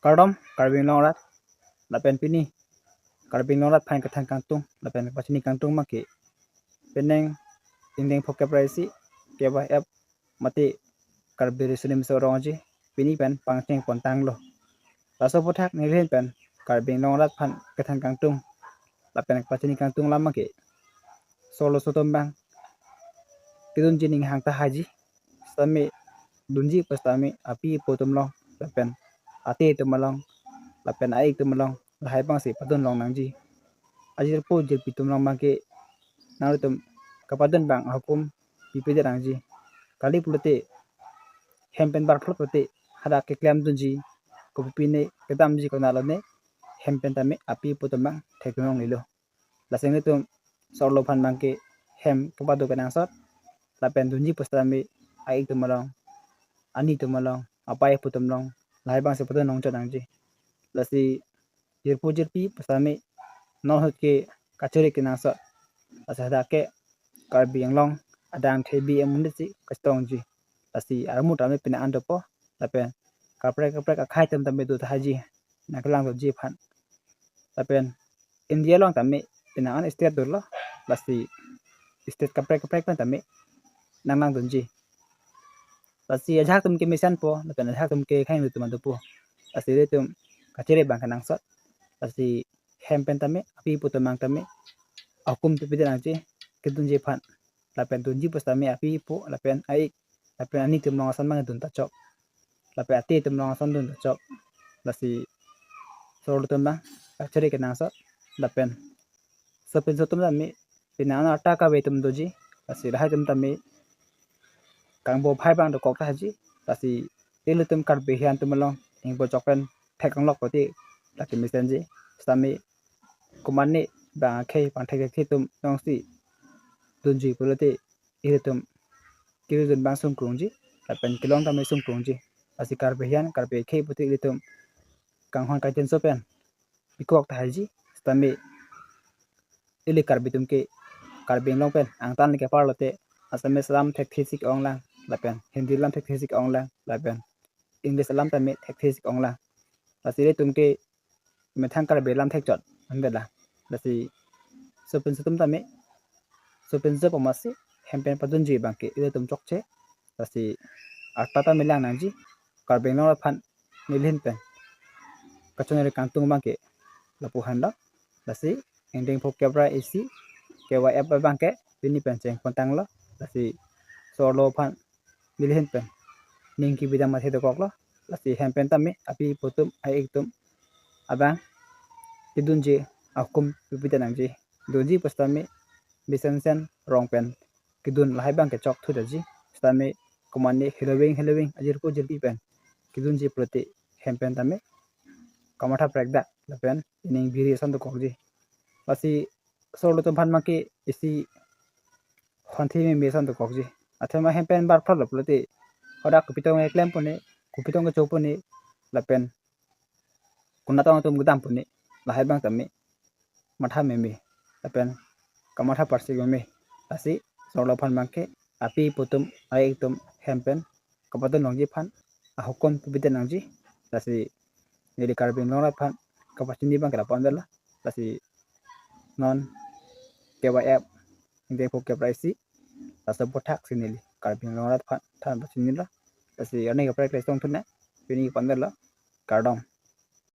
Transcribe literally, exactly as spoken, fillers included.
Kardom Karbi Anglong arat, lapen pini Karbi Anglong arat aphan kethan kangtung lapen pachini kangtung abangke, penang ingdeng phokep ra isi K Y F mate Karbi Riso Nimso Rong Aje pini pen pangcheng pontanglo. Laso aphuthak neli ahin pen Karbi Anglong arat aphan kethan kangtung lapen pachini kangtung alam abangke, so-arlo so atum abang kedunji aning hang tahai ji, sitame dunji pu sitame api apo atum along lapen ate atum along lapen a-ik atum along, lahai abangsi padun long nangji. Ajirpo jirpi atum along abangke nangtum kapadun abang ahukum pipedet nangji. Kali pulote, hem pen bar phlot pulote hadak keklem dunji, kopi pine kedamji konatlo ne, hem pen tame api apo atum abang thekdun longlelo. Lasi nelitum so-arlo aphan abangke hem kepado kenangsot, lapen dunji pu sitame a-ik atum along, ani atum along, apei apo atum along, lahai abangsi padun longchot nangji. Lasi jirpo jirpi pu sitame non ahut ke kachiri kenangsot. Lasi hadak ke Karbi Anglong adang thebi amonit si kachetongji. Lasi armu tame pini an dopo, lapen kaprek kaprek akhei atum tame do tahai ji, nangkelang doji aphan. Lapen India along tame pini an state dolo, lasi state kaprek kaprek pen tame nanglang dunji. Lasi ajahak atum ke mesenpo, lapen ajahak atum ke khang atum dopo. Lasi nelitum kachiri abang kenangsot. Lasi hem pen tame api apo atum abang tame ahukum pipedet nangji, kedunji aphan. Lapen dunji pu sitame api apo, lapen a-ik, lapen ani atum along ason abang dun ta chok, lapen ate atum along ason dun ta chok. Lasi so-arlo atum abang kachiri kenangsot, lapen sopinso atum tame pini an arta kave atum doji, lasi lahai atum tame kangbo phai abang dokok tahai ji. Lasi ilitum Karbi ahin atum along ingbo chok pen thek anglok pulote lake mesenji. Sitame komatne abang akhei pangthek thekthe atum jongsi dunji pulote, ilitum kiri dun abang sungkrungji, lapen kelong tame sungkrungji. Lasi Karbi ahin Karbi akhei pulote ilitum kanghon kachinso pen pikok tahai ji. Sitame ili Karbi atum ke Karbi Anglong pen angtan le kepar lote Assamese alam thekthe si ke-ong lang, lapen Hindi alam thekthe si ke-ong lang, lapen English alam tame thekthe si ke-ong lang. Lasi ilitum ke methang Karbi alam thekchot anvetlang. Lasi sopinso atum tame, sopinso pu amatsi hem pen padunji abangke ilitum chokche. Lasi arta tame lang nangji. Karbi Anglong arat aphan neli ahin pen kachonri kangtung abangke lapu-an lo. Lasi ingdeng phokep ra isi K Y F abangke pini pen cheng pontanglo. Lasi so-arlo aphan neli ahin pen ning kebidam athe dokoklo. Lasi hem pen tame api apo atum, a-ik atum abang kedunji ahukum pipedet nangji. Dunji pu sitame mesensen rong pen kedun, lahai abangke chokthudetji. Sitame komatne heloving heloving ajirpo jirpi pen kedunji pulote hem pen tame kamatha prekdak lapen ining biri ason dokokji. Lasi so-arlo atum aphan abangke isi honthi meme ason dokokji. Athema hem pen bar phlotlo pulote hadak kopi tong keklem pone, kopi tong kecho pone, lapen konat tong atum kedam pone, lahai abang tame matha meme lapen kamatha parsik meme. Lasi so-arlo aphan abangke api apo atum, a-ik atum hem pen kapadun longji aphan ahukum pipedet nangji. Lasi neli Karbi Anglong arat aphan kapachini abangke lapu-an lo. Lasi non K Y F ingdeng phokep ra isi, laso aphuthak si neli Karbi Anglong arat aphan than pachinilo. Lasi arni kaprek le chongthu nang, pini lapu-an lo. Kardom.